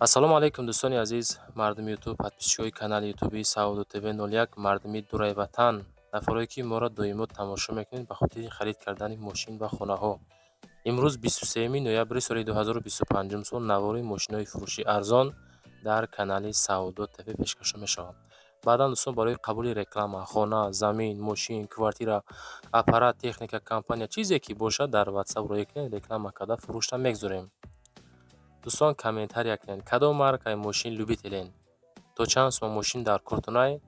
Ассалому алайкум, дӯстони азиз, мардуми Ютуб, подписчикои канали Ютуби Савдо ТВ 01, мардуми дураи ватан, нафарое ки моро доимо тамошо мекунед ба хотири харид кардани мошин ва хонаҳо. Имрӯз, 23 ноябри соли 2025 сол, навори мошинҳои фурӯши арзон дар канали Савдо ТВ пешкашо мешавад. Баъдан, дӯстон, барои қабули реклама, хона, замин, мошин, квартира, аппарат, техника, компания, чизе ки бошад, дар Ватсап роҳӣ кунед, реклама карда фурӯшта мегузорем. Дӯстон, комментария кунед, кадом маркаи мошин любителен, то чанд сума мошин дар кортунай,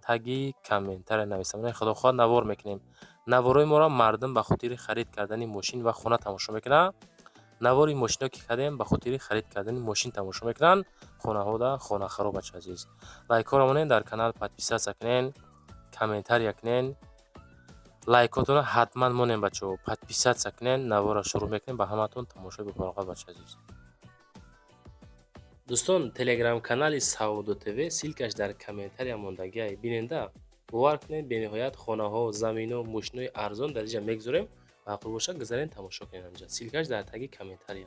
таги комментария нависам. Худо хоҳад, навор мекунем. Наворҳои моро мардум ба хотири харид кардани мошин ва хона тамошо мекунанд. Навори мошино ки кардем, ба хотири харид кардани мошин тамошо мекунанд. Хонаҳода хонахаро, бача азиз, лайкҳоро монед, дар канал подписаться кунен, комментария кунен, лайкотонро ҳатман монем, бачаҳо, подписаться кунен. Наворро шурӯъ мекунем. Ба ҳаматон тамошои бефароғат, бача азиз. Дӯстон, телеграм-канали Савдо ТВ, ссылкаш дар комментария мондагиай, биненда. Бовар кунед, бениҳоят хонаҳо, замино, мошинои арзон дар инҷа мегузорем. Маъқул бошад, гузарен, тамошо кунед анҷа, ссылкаш дар таги комментария.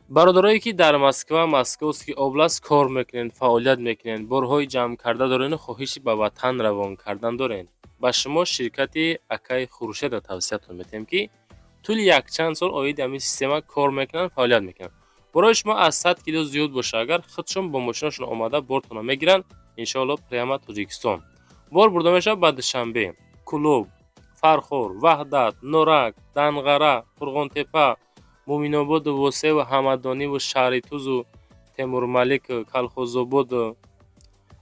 Бародарое ки дар Москва, Московский область кор мекунед, фаъолият мекунед, борҳои ҷамъ карда дорену хоҳиши ба ватан равон кардан доред, ба шумо ширкати акаи Хуршедро тавсиятон метиҳем, ки тӯли якчанд сол оиди ҳамин система кор мекунанд, фаъолият мекунанд. Борои шумо аз 100 кило зиёд боша агар, худшон бо мошинашон омада бортонро мегиранд, иншоалло. Прямо Тоҷикистон бор бурда мешавад: ба Душанбе, Кӯлоб, Фархор, Ваҳдат, Норак, Данғара, Қурғонтепа, Муъминободу Восеву Ҳамадониву Шаҳритузу Темурмалик, Калхозободу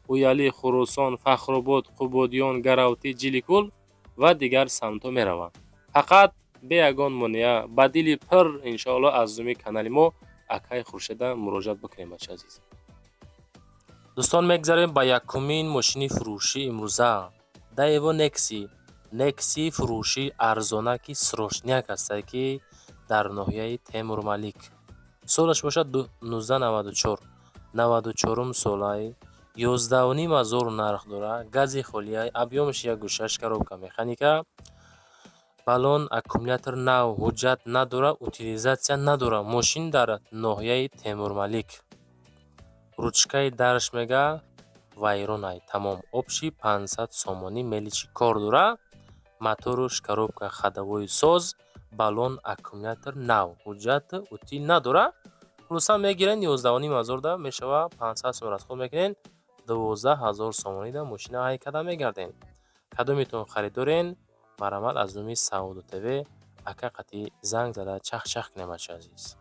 Уяли, Хуросон, Фахробод, Қубодиён, Гаравтӣ, Ҷиликул ва дигар самтҳо мераванд. Фақат бе ягон монеа, ба дили пир, иншоалло, аз зуми канали мо акаи Хуршеда муроҷиат бикунем, бача азиз. Дӯстон, мегзарем ба якумин мошини фурӯшӣ имрӯза. Даево Некси, Некси фурӯшӣ арзонаки срочняк ҳастае, ки дар ноҳияи Темурмалик. Солаш бошад 1994, 94-ум солай, 11 500 нарх дорад, гази холиай, объёмаш 1,6, коробка механика, баллон, аккумулятор нав, ҳуҷҷат надорад, утилизация надорад. Мошин дар ноҳияи Темурмалик. Ручкаи дарш мега вайронай, тамом. Общий 500 сомонӣ мелочи кор дорад. Моторуш, коробка, ходовой соз, баллон, аккумулятор нав, ҳуҷҷат, утил надорад. Хулоса, мегирен, 11 500 да мешава, 500 сом расход мекунен, 12 000 сомонида мошина ҳай карда мегарден. Кадометон харидорен, марҳамат, аз номи Савдо ТВ ака қатъӣ занг зада чах-чах кунем, бача азиз.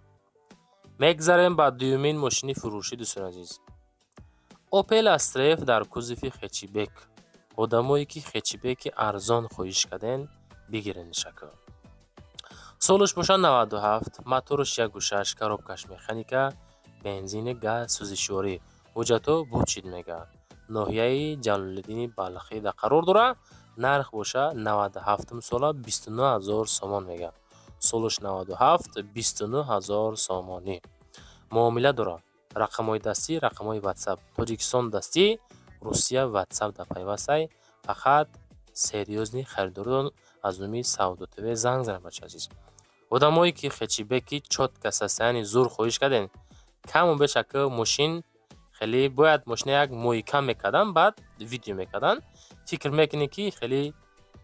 Мегзарем ба дуюмин мошини фурӯшӣ, дӯстони азиз. Опел Астра Ф дар кузови хэтчбек. Одамое ки хэтчбеки арзон хоҳиш карден, бигирен шака. Солаш бошад 97, мотораш 1,6, коробкаш механика, бензини, газ, сӯзишворӣ, ҳуҷҷатҳо буд шид мега. Ноҳияи Ҷалолиддини Балхида қарор дорад. Нарх боша 97-ум сола, 29 000 сомон мега. Солаш 97, 29 000 сомонӣ. Муомила дорад. Рақамҳои дастӣ, рақамҳои Ватсап. Тоҷикистон дастӣ, Русия Ватсап дар пайвастай. Фақат серьёзный харидорон аз номи Савдо ТВ занг занед, бача азиз. Одамое ки хэтчбеки чётко состояние зур хоҳиш карден, каму беш ака мошин хеле бояд мошина як мойка мекардан, баъд видео мекардан. Фикр мекунӣ, ки хеле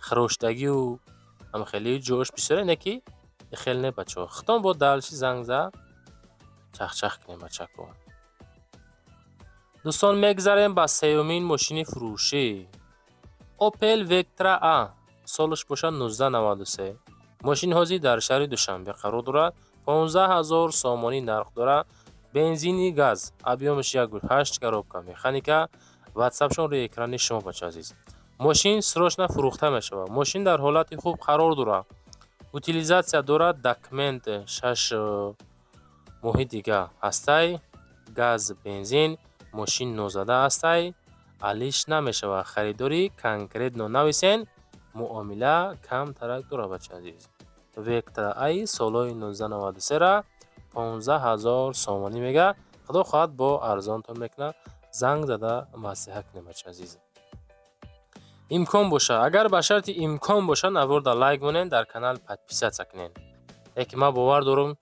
хироштагию ҳам хеле ҷош бисёре, не ки хеле не, бачаҳо. Хитон бо дальше занг за чахчах кунем, бачако. Дӯстон, мегзарем ба сеюмин мошини фурӯшӣ. Опел Вектра А, солаш бошад 1993. Мошини ҳозир дар шаҳри Душанбе қарор дорад, 15 000 сомонӣ нарх дорад, бензини, газ, объёмаш 1,8, коробка механика, ватсапшон рӯи экрани шумо, бача азиз. Мошин срочно фурӯхта мешавад. Мошин дар ҳолати хуб қарор дорад, утилизация дорад, документ 6 моҳи дига ҳастай, газ, бензин, мошин нозада ҳастай, алиш намешавад. Харидори конкретно нависен, муомила камтарак дорад, бача азиз. Вектра Ай солҳои 1993-ра 15 000 сомонӣ мега. Худо хоҳад, бо арзонтон мекунад, занг зада маслиҳат кунем, бача азиз. Имкон боша, агар ба шарти имкон боша, наворда лайк монен, дар канал подписаться кунен. Яке ман бовар дорам.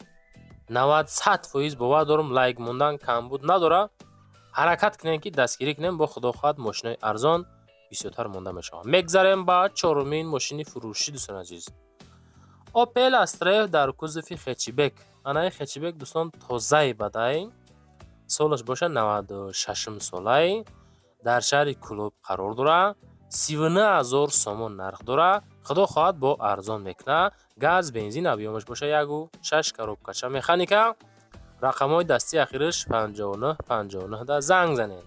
90, 100% бовар дорам, лайк мондан камбуд надора. Ҳаракат кунем, ки дастгирӣ кунем. Бо Худо хоҳад, мошинои арзон бисёртар монда мешавад. Мегзарем ба чорумин мошини фурӯшӣ, дӯстони азиз. Опел Астра дар кузови хэтчбек. Анаи хэтчбек, дӯстон, тозаи бадай, солаш боша 96-ум солай, дар шаҳри Кӯлоб қарор дорад. 39 000 сомон нарх дорад. Худо хоҳад, бо арзон мекунад. Газ, бензин, объёмаш боша 1,6, коробкаша механика. Рақамҳои дастии ахираш 59 59 да занг занед.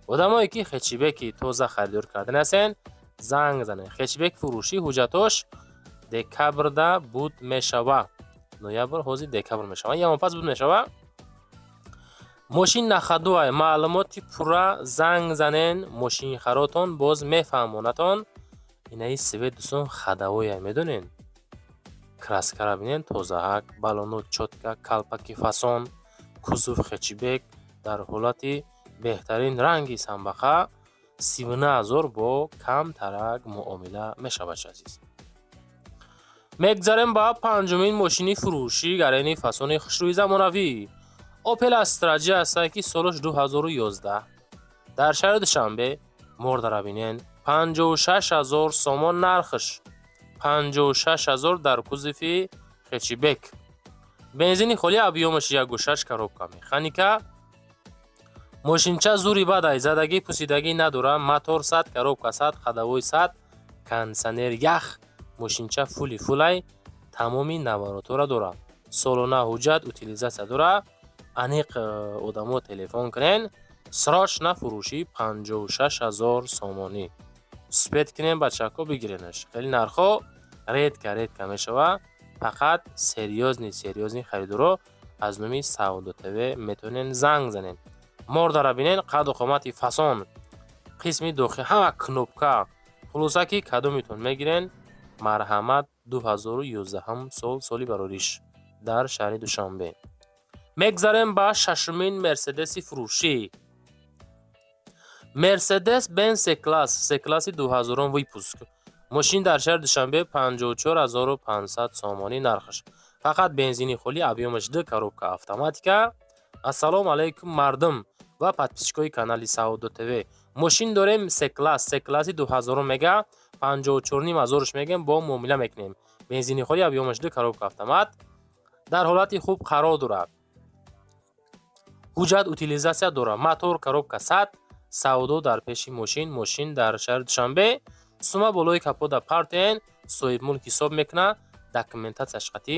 Одамое ки хэтчбеки тоза харидор кардан ҳастен, занг занед. Хэтчбек фурӯшӣ, ҳуҷҷатош декабрда буд мешава. Ноябр, ҳозир декабр мешава, ямон пас буд мешава. Мошин на ходу ай. Маълумоти пурра занг занен, мошинхаротон боз мефаҳмонатон. Инаи свет, дӯстон, ходовой ай, медонен. Краскара бинен, тозаҳак, балоно чётко, калпаки фасон. Кузов хэтчбек дар ҳолати беҳтарин, ранги самбақа. 39 000 бо камтарак муомила мешавад, азиз. Мегзарем ба панҷумин мошини фурӯшӣ. Гарени фасони хушрӯи замонавӣ Опел Астра Ҷи ҳастад, ки солаш 2011, дар шаҳри Душанбе. Мордара бинен, 56 000 сомон нархш, 56 000, дар кузови хэтчбек, бензини холӣ, объёмаш 1,6, коробка механика. Мошинча зури бадай, задагӣ пусидагӣ надора. Мотор 100, коробка 100, ходовой 100, кондитсионер ях. Мошинча фули фулай, тамоми наворотҳоро дорад, солона ҳуҷҷат утилизация дорад. Аниқ одамо телефон кунен. Срочно фурӯшӣ, 56 000 сомонӣ. Успеть кунем, бачаҳако, бигиренаш. Хеле нархҳо редко редко мешавад. Фақат серьёзный серьёзный харидоро аз номи Савдо ТВ метавонен занг занен. Мордара бинен, қаду қомати фасон, қисми дохил ҳама кнопка. Хулоса, ки кадомитон мегирен, марҳамат. 2011 сол, соли барориш, дар шаҳри Душанбе. Мегзарем ба шашумин Мерседеси фурӯшӣ. Мерседес Бенз С-класс, С-класси 2000 выпуск. Мошин дар шаҳри Душанбе, 54 500 сомонӣ нархаш, фақат бензини холӣ, объёмаш 2, коробка автоматика. Ассалому алайкум, мардум ва подписчикои канали Савдо ТВ. Мошин дорем С-класс, С-класси 2000 мега, 54 ҳазорш мегем, бо муомила мекунем. Бензини холӣ, объёмаш 2, коробка автомат, дар ҳолати хуб қарор дорад, ҳуҷҷат утилизация дорад, мотор, коробка 100. Савдо дар пеши мошин. Мошин дар шаҳри Душанбе. Сума болои капода партен, соҳибмулк ҳисоб мекунад, документатсияш қатӣ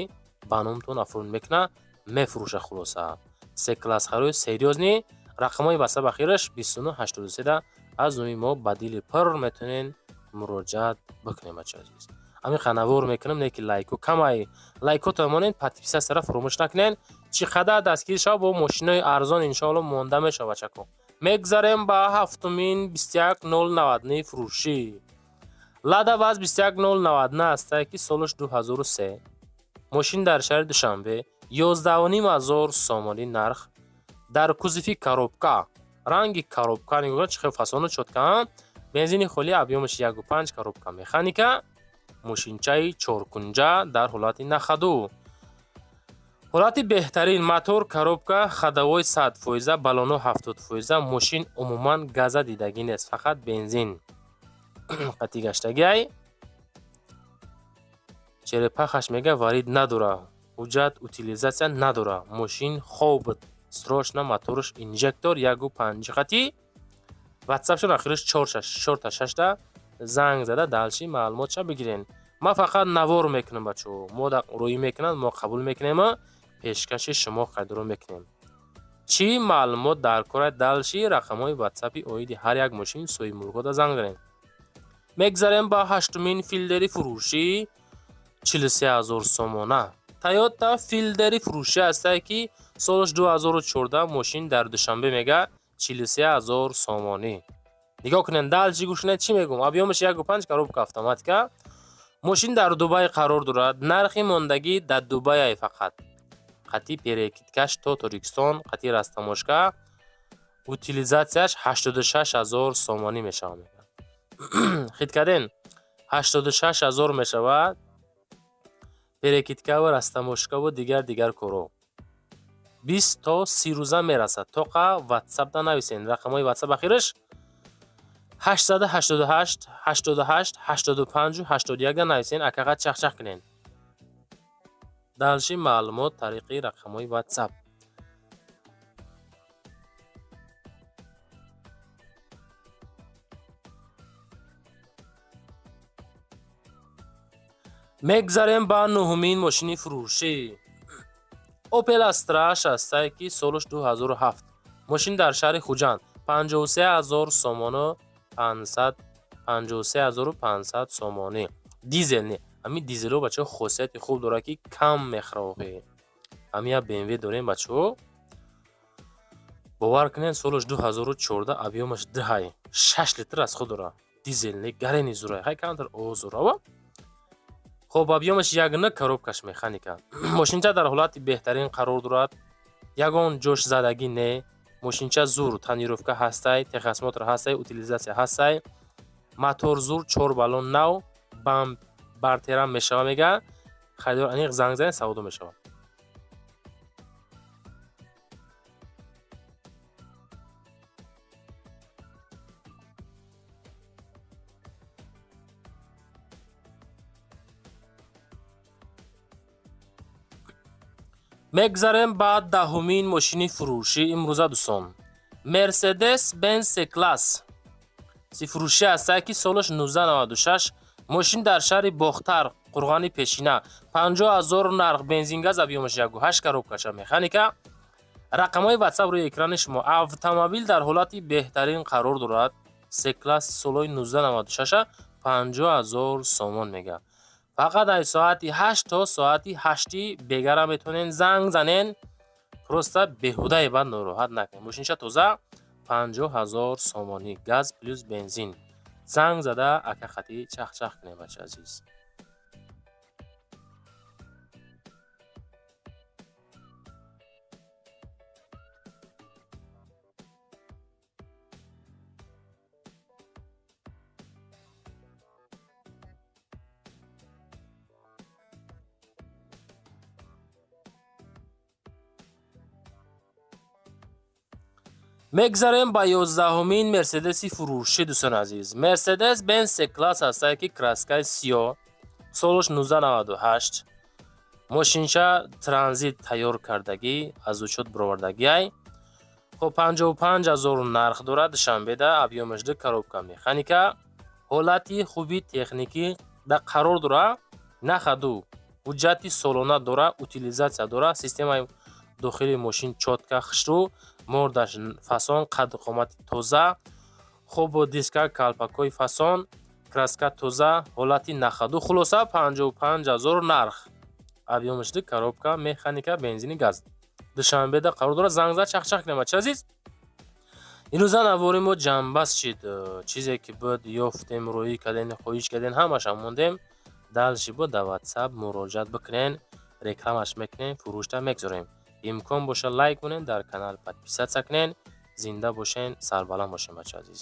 ба номтон оформить мекунад, мефурӯша. Хулоса, С-класс харои серьёзный. Рақамҳои ватсап ахираш 2983 аз номи мо ба дили пур метавонен муроҷиат бикунем. Бачаи азиз, ҳамин қанавор мекунам, не ки лайко камай. Лайкото монен, подписаться фуромӯш накунен. Чӣ қадар дастгирӣ шава, бо мошинои арзон иншоалло монда мешава, бачако. Мегзарем ба ҳафтумин 21099 фурӯшӣ. Лада ВАЗ 21099 ҳастае, ки солаш 2003, мошин дар шаҳри Душанбе, 11 500 сомонӣ нарх, дар кузови коробка. Ранги коробка нигоҳ, чӣ хел фасону чётко. Бензини холӣ, объёмаш 1,5, коробка механика. Мошинчаи чоркунҷа дар ҳолати на ходу, ҳолати беҳтарин. Мотор, коробка, ходовой 100%, балоно 70%. Мошин умуман газа дидагӣ нест, фақат бензин қатъи гаштагиай. Черепахаш мега, варид надора, ҳуҷҷат утилизация надора. Мошин хоб буд. Срочно, мотораш инжектор, 1,5 хати. Ватсапшон ахираш чорта шашта занг зада, дальше маълумотша бигирен. Ман фақат навор мекунам, бачаҳо. Мо рӯӣ мекунанд, мо қабул мекунем, пешкаши шумо қайдро мекунем. Чӣ маълумот дар кора, дальше рақамҳои ватсапи оиди ҳар як мошин соҳибмулкода занг занед. Мегзарем ба ҳаштумин Филдери фурӯшӣ, 43 000 сомона. Тойота Филдери фурӯшӣ ҳастае, ки солаш 2014, мошин дар Душанбе мега, 43 000 сомонӣ. Нигоҳ кунед, дальше гӯш кунед, чӣ мегӯм. Объёмаш 1,5, коробка автоматика. Мошин дар Дубай қарор дорад. Нархи мондагӣ дар Дубайай, фақат қатъи перекидкаш то Тоҷикистон, қатъи растаможка. Утилизатсияш 86 000 сомонӣ мешавад, мегӯяд. Хит карден, 86 000 мешавад, перекидкаву растаможкаву дигар дигар корҳо. 20 то 30 рӯза мерасад. Тоқа Ватсапда нависен. Рақамҳои Ватсап ахираш 888 88 85 81 нависен, акаға чахчах кунен. Дальше маълумот тариқи рақамҳои Ватсап. Мегзарем ба нуҳумин мошини фурӯшӣ. Опел Астра шастае, ки солаш 2007. Мошин дар шаҳри Хуҷанд, 53 000 сомону 500, 53 500 сомонӣ. Дизел не, ҳамин дизелҳо, бачаҳо, хосияти хуб дорад, ки кам мехӯрохӣ. Ҳамин як БМВ дорем, бачаҳо, бовар кунед, солаш 2014, объём аш дҳай, 6 литр аз худ дорад. Дизел не, гарени зурай, хай, камтар овоз дорава. Хоб, объём аш 1,9, коробка ш механика. Мошинча дар ҳолати беҳтарин қарор дорад, ягон ҷош задагӣ не. Мошинча зур, тонировка ҳастай, техосмотр ҳастай, утилизация ҳастай. Мотор зур, чор баллон нав, бам бартерам мешава, мега харидор. Аниқ занг занед, савдо мешавад. Мегзарем ба 10-умин мошини фурӯшӣ имрӯза, дӯстон. Мерседес Бенз С класс си фурӯшӣ ҳастае, ки солаш 1996. Мошин дар шаҳри Бохтар, Қурғони Пешина, 50 000 нарх, бензин, газ, объём аш 1,8, коробка ша механика. Рақамҳои Ватсап рӯи экрани шумо. Автомобил дар ҳолати беҳтарин қарор дорад. С класси солҳои 1996, 50 000 сомон мега. Фақат аз соати 8 то соати 8 бегара метавонен занг занен. Просто беҳудаи бад нороҳат накунед. Мошинча тоза, 50 000 сомонӣ, газ плюс бензин. Занг зада, ака хатӣ чахчах кунед, бача азиз. Мегзарем ба 11-умин Мерседеси фурӯшӣ, дӯстони азиз. Мерседес Бенз С класс ҳастае, ки краска и сиёҳ, солаш 1998. Мошинча транзит тайёр кардагӣ, аз учёт баровардагиай. Хоб, 55 000 нарх дорад, Душанбеда, объём аш ду, коробка механика. Ҳолати хуби техникӣ да қарор дорад, нахаду ҳуҷҷати солона дора, утилизация дора. Системаи дохили мошин чётко, хушрӯ, мордаш фасон, қадду қомати тоза. Хуб, диска, калпакҳои фасон, краска тоза, ҳолати на ходу. Хулоса, 55 000 нарх, объём аш ду, коробка механика, бензини, газ. Душанбеда қарор дорад. Занг зад, чахчах кунем, бача азиз. Имрӯза навори мо ҷамъбаст шид. Чизе ки буд, ёфтем, рӯӣ кардем, хоҳиш кардем, ҳамаша мондем. Дальше бо дар Ватсап муроҷиат бикунен, рекламаш мекунем, фурӯшта мегузорем. Имкон боша, лайк кунен, дар канал подписаться кунен. Зинда бошен, сарбаланд бошен, бача азиз.